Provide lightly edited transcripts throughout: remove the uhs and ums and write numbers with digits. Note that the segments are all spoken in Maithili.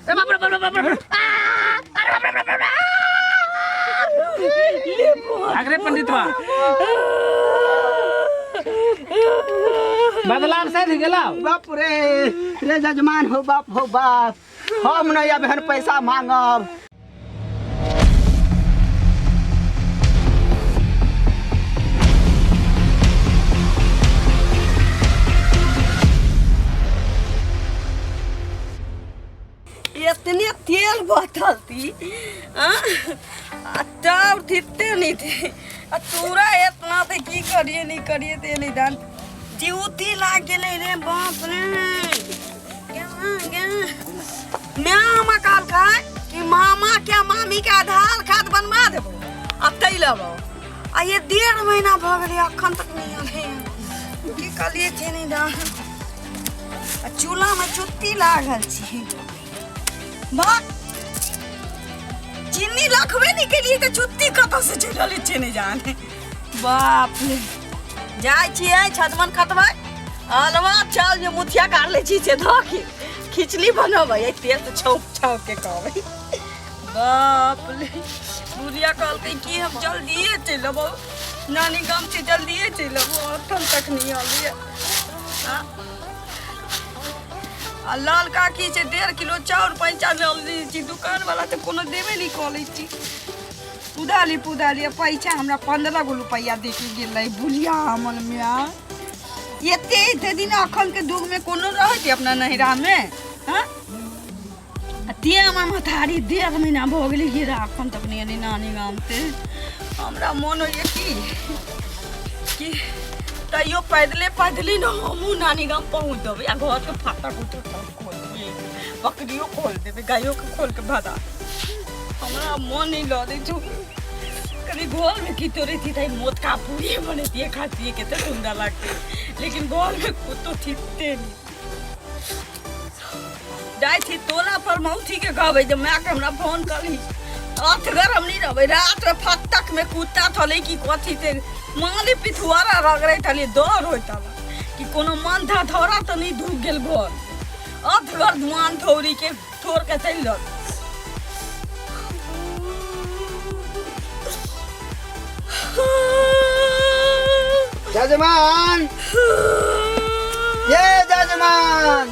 ए बाप रे बाप रे बाप रे अरे बाप रे बाप रे भाग रे पंडितवा बदलाव से गेला बाप रे रे जजमान हो बाप हो बाप हम नहीं अब एहन पैसा मांगब। इतने तेल बोतल थी हाँ? आ तब थिते नहीं थी आ तोरा इतना ते की करिए नहीं करिए ते नहीं दान जीवती लाग गेलै रे बाप रे। मैं मामा कहलकै कि मामा के मामी के आधार कार्ड बनवा देबो आ तै लेबो आ ये 1.5 महीना भऽ गेलै अखन तक नहीं आलै की कहलिए छै नहीं दान आ चूल्हा में चुत्ती लागल छी बा चीनी रखबे नहीं केलिए तऽ चुत्ती कतऽ से चलि रहलै छै नहीं जाने। बाप रे जाइ छियै छतमन खतबै अलवा चावल जे मुठिया काट लै छी से धऽ के खिचड़ी बनबै एहि तेल से छौंक छौंक के कहबै। बाप रे बुढ़िया कहलकै कि हम जल्दिए चलि अबौ नानी गाम से जल्दिए चलि अबौ अखन तक नहीं अलियै। आ लाल काकी से 1.5 किलो चाउर पैंचा लऽ लै छी दुकान वाला तऽ कोनो देबे नहीं कऽ छी पुदाली पुदाली पैसा हमरा 15 गो रुपैआ दे के गेलै बुढ़िया हमर माय एते एते दिन अखन के दुख में कोनो रहै अपना नैहरा में हाँ ते हमर महतारी 1.5 महीना भऽ गेलै हीरा अखन तक नहि एलै नानी गाम से। हमरा मोन होइए कि तैयो पैदले पैदले ने हमहूँ नानी गाम पहुँच देबै आ घरके फाटक उटक सब खोल देबै बकरियो खोल देबै गायोके खोल के भगा हमरा मन नहीं लड़े छौ कभी घर में की तोरे थी ताई मोत का पूरी बनेतिए खातिए कितने सुंदर लगते लेकिन घर में कुत्तो थीते नहीं जाइ छी टोला पर मौसी के कहबै जे मायके हमरा फोन करही अथगर हम नहीं रहबै रात में फत्तक में कुत्ता थले कि कथी ते माले पिथुआरा रगड़े थले डर होइत हला कि कोनो मन धा धरा तऽ नहीं ढुक गेल घर अथगर धुआन थौरी के छोड़ के चलि जाओ। जजमान ये जजमान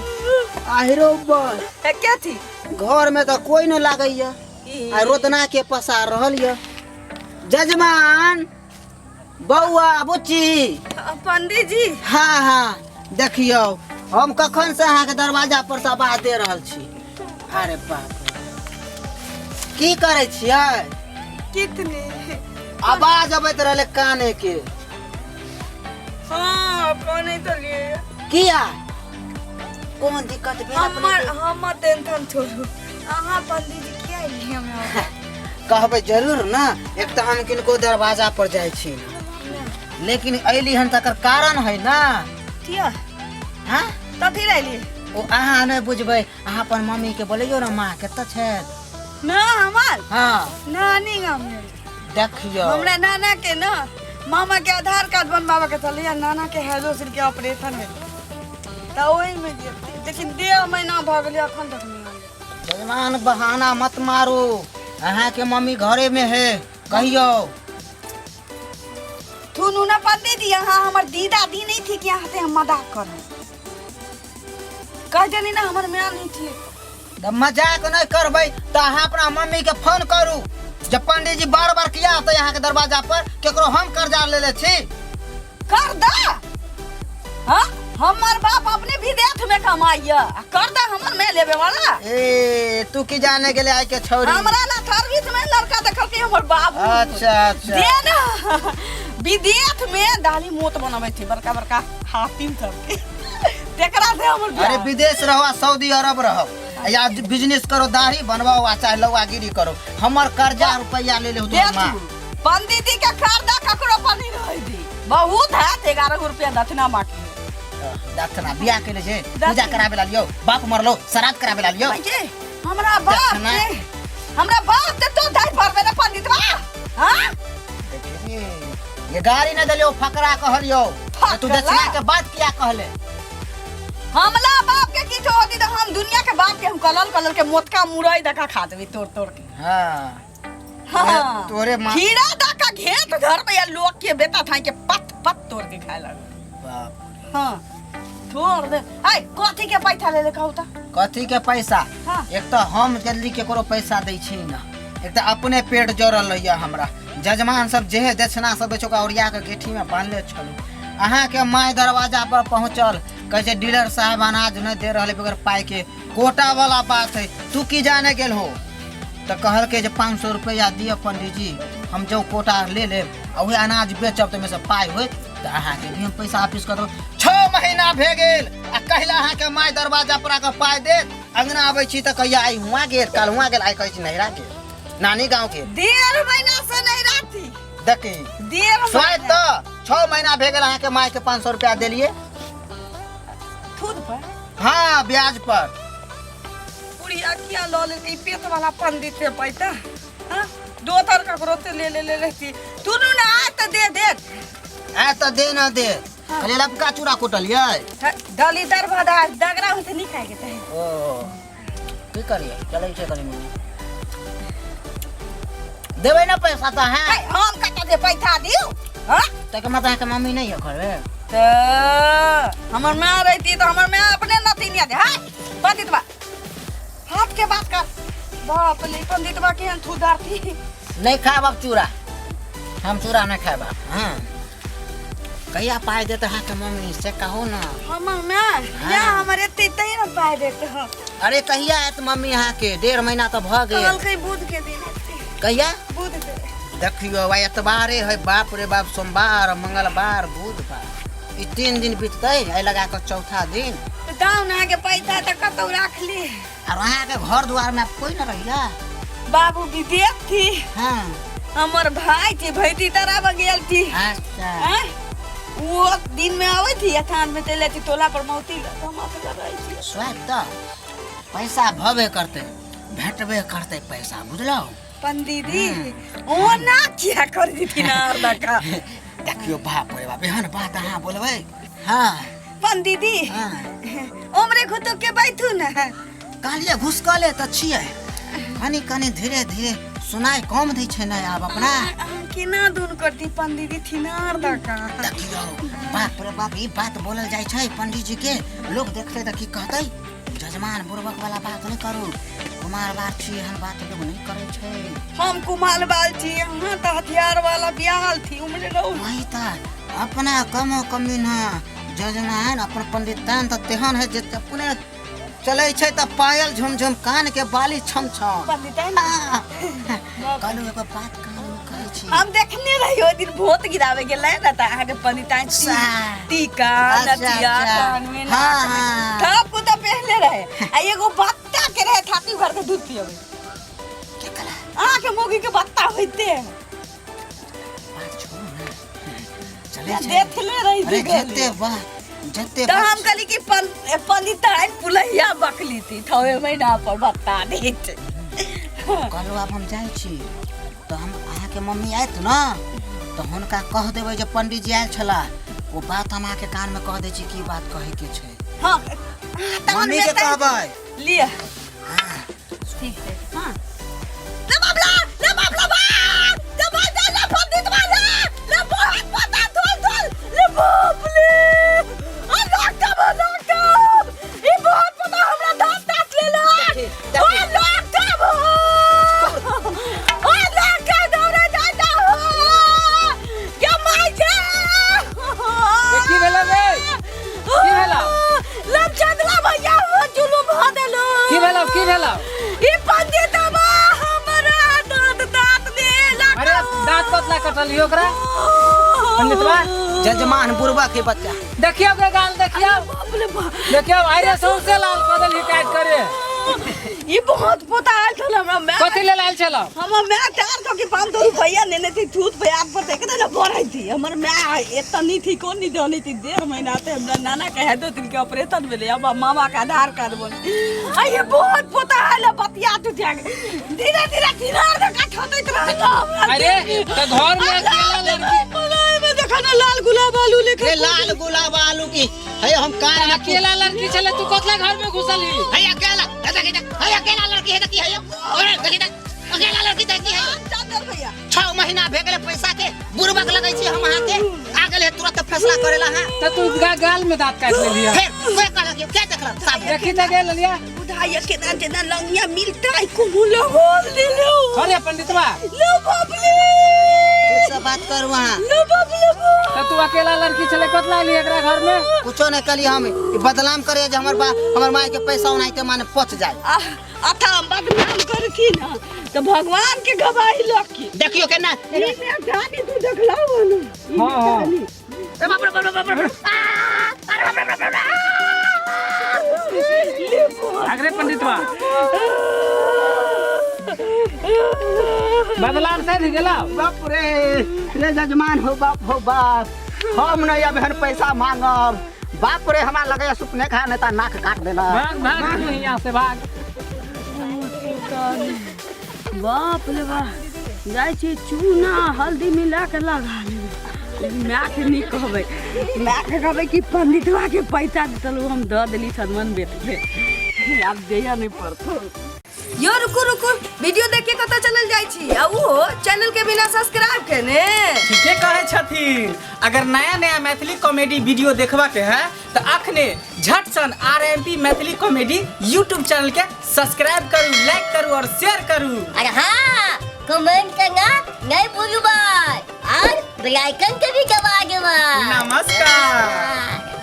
आहिरो बस है क्या थी घर में तो कोई न लागैया आ रोदना के पसार रहल ये जजमान बौआ बुच्ची पंडित जी हाँ हाँ देखियौ हम कखन से अहाँके दरवाजा पर से आवाज दे रहल छी। अरे बाप रे की करै छियै? कितने आवाज अबैत रहले काने के। हाँ काने तो लिए किया कोन दिक्कत भेल हमर अपनेके? हमर टेंशन छोड़ू अहाँ पंडित जी किया एलियै हमरा? कहबै जरूर ना एक तऽ हम किनको दरवाजा पर जाइ छी लेकिन अयली हन तकर कारण है ना। किया? हाँ? कथी लए एलियै? ओ अहाँ नहि बुझबै अहाँ अपन मम्मी के बोलैयौ ना माँ कतऽ छथि? ना हमर हाँ नानी गाम में। देखियौ हमरा नाना के ना मामा के आधार कार्ड बनवावे के छलै आ नाना के हाइड्रोसिल के ऑपरेशन भेलै तऽ ओहिमे गेल लेकिन 1.5 महीना भऽ गेलै अखन तक नहि आयल। जजमान बहाना मत मारू अहाँ के मम्मी घरे में है कहियो। सुनू ना पंडित जी अहाँ हमर दीदा दी नहीं थी कि अहाँ से हम मजाक करू कह देनी ना हमर माय नहीं थी। तऽ मजाक नहीं करबै तऽ अहाँ अपना मम्मी के फोन करू जब पंडित जी बार बार किया आते अहाँ के दरवाजा पर केकरो हम कर्जा लेले छी। कर्जा? हाँ हमर बाप अपने विदेश में कमाइया आ कर्जा हमर में लेबे वाला। ए तू की जाने गेले आइ के छौरी? हमरा ना सर्विस में लड़का देखल के हमर बाबू। अच्छा अच्छा दे ना विदेश में दाली मोत बनबै थी बड़का बड़का हातिम सबके तेकरा से हमर अरे बियाह। विदेश रहो आ सऊदी अरब रहो या बिजनेस करो दाढ़ी बनवाओ आ चाहे लौआगिरी करो हमर कर्जा रुपया ले ले दे तू पंडित जी के कर्जा ककरो पर नहीं रहे दी बहुत है 11 गो रुपया दक्षिणा बाकी है। दक्षिणा बियाह के ले छे पूजा कराबे ला लियो बाप मरलो श्राद्ध कराबे ला लियो। भाई हमरा बाप दक्षिणा। के हमरा बाप के तो दाई भरबे ना पंडित बा। हां देखी ये गाड़ी न देलियो फकरा कहलियो तू फकरा? दक्षिणा के बात किया कहले? हमला बाप के किछो होती तो हम दुनिया के बाप के हम कलल कलल के मोटका मुरई दका खा देबै तोड़ तोड़ के। हाँ। हाँ। तोरे माँ खीरा दका घेत घर पे या लोग के बेटा थाई के पत पत तोड़ के खाए लग। बाप। हाँ, छोड़ दे। ऐ कथी के पैसा ले ले कहू त? कथी के पैसा? हाँ। एक तो हम जल्दी केकरो पैसा दै छी ना, एक तो अपने पेट जरल रहैया हमरा। जजमान सब जेहे दक्षिणा सब छै ओकरा ओरिया के गेठी में बान्हले छलू। अहाँ के my दरवाजा पर पहुंचल, कहै छै डीलर साहब अनाज नहीं दे रहल बगैर पाई के, कोटा वाला बात है, तू की जाने गेल हो? तो कहलकै जे 500 रुपया दिअ पंडीजी, हम जो कोटा ले लेब आ वही अनाज बेचब तऽ ओहिमे पाइ होत तऽ अहाँके भी हम पैसा वापिस कऽ देब। 6 महीना भए गेल आ कहिला अहाँके माय दरवाजा पर आके पाइ देत। अंगना आबै छी तऽ कहिया आइ हुआँ गेल, काल्हि हुआँ गेल, आइ कहै छी नैहरा गेल, नानी गाँव गेल। 1.5 महीना से नैहरा थी। देखी 1.5 स्वाद महीना। तऽ 6 महीना भए गेल अहाँके मायके 500 रुपया देलियै। थूद पर? हाँ, ब्याज पर। बुढ़िया किया लऽ लेलकै पेट वाला पंडित के पैसा? हाँ, दोसर ककरो से ले ले ले रहती। तू नु ना आ तऽ दे दे। आ तऽ दे ना दे। हाँ। खाली लपका चूड़ा कुटलियै। हाँ, दली दर भदा दगरा होते नहीं खाए के चाही। ओ की करियै, चलै छै कनी मनी। देबै ना पैसा तऽ हैं? है, हम कतऽ दे पैसा दियौ? हाँ? तकर मतलब अहाँके मम्मी नहि यऽ घरमे? तऽ हमर माँ रहती तऽ हमर माँ अपने नथी नहीं दे। हाँ, पंडितवा हाथ के बात कर। बाप रे, पंडितवा केहन थूदारती। नहीं खायब अब चूड़ा, हम चूड़ा नहीं खायब। हाँ, कहिया पाइ देत अहाँके मम्मी से कहू ना। हमर माँ हाँ। या हमर एते तै ने पाइ देत। हँ। अरे कहिया आयत मम्मी अहाँके? 1.5 महीना तऽ भऽ गेल। कहलकै बुध के दिन एतै। कहिया? बुध के। देखियौ भाई एतबारे है, बाप रे बाप, सोमवार मंगलवार बुधवार, ई 3 दिन बीततै, एहि लगा कऽ चौथा दिन। तऽ दाउ ने अहाँके पैसा तऽ कतौ राखली। आर अहाँके घर दुआर में कोई न रहिया? बाबू विदेश थी। हाँ। हमर भाई थी, भैती तरफ गेल थी। अच्छा। आँय? वो दिन में आबै थी अथान में चलि जाइ थी टोला पर मौती लऽ हम अकेला रहै छी। स्वाद तऽ पैसा भबे करतै, भेटबे करतै पैसा, बुझलौ? पंडीजी ओना किया कर देथिन आर लका? देखियौ बाप रे बाप, एहन बात अहाँ बोलबै? हाँ। पंडीजी हाँ। उमरे घुटुक के बैठू ने। कहलियै घुसकले तऽ छियै, कनी कनी धीरे धीरे सुनाइ कम दै छै ने आब अपना। अहाँ केना दून करती पंडीजी थिनार दका? देखियौ बाप रे बाप, ई बात बोलल जाइ छै पंडीजी के, लोग देखतै तऽ की कहतै? जजमान बुड़बक वाला बात नहि करू, कुमार बाल छी, एहन बात लोग नहि करै छै। हम कुमार बाल छी, अहाँ तऽ हथियार वाला बियाहल थी, उमरे रहू। वही तऽ अपना कमो कमी न जजमान अपन पंडितान तऽ तेहन है जे अपने चलै छै तऽ पायल झुमझुम, कान के बाली छम छम। पंडितान कहलहुँ एगो बात कान में कहै छी। हम देखने रही ओहि दिन भोट गिरावे गेल रहे ना, तऽ अहाँके पंडितान टीका नथिया कान में हाँ, हाँ। सब कुछ तऽ पहनले रहे आ एगो बत्ता के रहे छाती भर के दूध पियबे। अहाँके मौगी के बत्ता होइते है। बात छोड़ू ना, चलै छै। देखले रही। अरे जते वाह जते तऽ हम कहली कि पंडिताइन पुलहिया बकली थी छवे महीना पर बत्ता देत। कहलहुँ आब हम जाइ छी तऽ हम अहाँके मम्मी आयत ने तऽ हुनका कह देबै जे पंडीजी आयल छलाह, ओ बात हम अहाँके कानमे कह दै छी की बात कहैके छै। हाँ, मम्मी के कहबै। लिअ। ठीक छै। हाँ, ले बाबला, ले बाबला बा, ले बाबला, ले पंडित वाला, ले बहुत पता धोल धोल, ले बाप ले, आ डॉक्टर डॉक्टर, ई बहुत पता हमरा दांत दांत लेलक। ओ डॉक्टर हो, ओ डॉक्टर दौड़े जाता हो, क्या माय छे? की भेलै रे? की भेलौ? लमचंदला भैया हो जुलुम भ देलो। की भेलौ, की भेलौ? ई पंडित बा हमरा दांत दांत देलक। अरे दांत पतला कटलियो ओकरा पंडितवा? जजमान बुढ़बा के बच्चा। देखियो के गाल देखियो, बाप रे बाप, देखियो आइरे सौंसे लाल कऽ देलही काटि करे। ई बहुत पोता आयल छल हमरा माय। कथी लेल आयल छलौ? हमर माय 400 के 500 रुपैआ लेने थी, थूत पे आप पर देख ने बढ़ै थी। हमर माय एतऽ नहीं थी, कोन नहीं जानै थी। 1.5 महीना से हमरा नाना के है 2 दिन के ऑपरेशन भेलै, अब मामा के आधार कार्ड बन। आ ये बहुत पोता आयल बतिया तुतिया के धीरे धीरे किनार धक्का ठोकैत रहल हमरा। अरे तऽ घर में अकेला लड़की में देखा ना लाल गुलाब आलू लेके रे लाल गुलाब आलू की है हम कान में अकेला लड़की छले, तू कतला घर में घुसल ही? है अकेला, है देखी त, है अकेला लड़की है त की है? अरे देखी त, अकेला लड़की त की है? चंदन भैया 6 महीना भे गेलै पैसा के, बुड़बक लगै छी हम अहाँके। आ गेलै तुरंत फैसला करेला। हां त तू गाल में दांत काट लेलिया। फिर के कहलक यौ? के देखलक साफ? देखी त गेल लिया। बुझाइया केना केना लंगिया मिलता है, कोनो लगोल दिलो। अरे पंडितवा लो बाबले, ठीक से बात करू अहाँ। लो बाबले। त तू अकेला लड़की छले, कतला ली एकरा घर में? कुछो नहीं कली हम। ई बदनाम करे जे हमर बा हमर माय के पैसा ओनाहिते माने पच जाए। अथा हम बदनाम करथी ना तो भगवान के गवाही लकी। देखियो केना ई में धानी तू देखलाउ न? हाँ, हाँ। ए बाप रे बाप रे बाप रे। आ, अरे बाप रे बाप रे बाप। भाग रे पंडितवा, बदलाव से गेला। बाप रे रे जजमान हो बाप हो बाप, हम नहीं अब एहन पैसा मांगब। बाप रे, हमरा लगैया सुपने खा नहीं त नाक काट देला। भाग भाग, तू यहाँ से भाग। बाप रे बाप, जाइ छी चूना हल्दी मिला के लगा लेबै। लेकिन मायके नहि कहबै, मायके कहबै कि पंडितवा के पैसा देतलू, हम दऽ देली सदमन बेटके, आब दैया नहि पड़तौ। यो रुकू रुकू, वीडियो देख के कतऽ चलल जाइ छी आ उहो चैनल के बिना सब्सक्राइब केने? ठीके कहै छथिन। अगर नया नया मैथिली कॉमेडी वीडियो देखबा के है तो अखने झट सन RMP Maithili comedy YouTube channel के सब्सक्राइब करू, लाइक करू और शेयर करू। और हाँ, कमेंट करना नहीं भूलू भाई, और बेल आइकन के भी दबा देवा। नमस्कार। हाँ।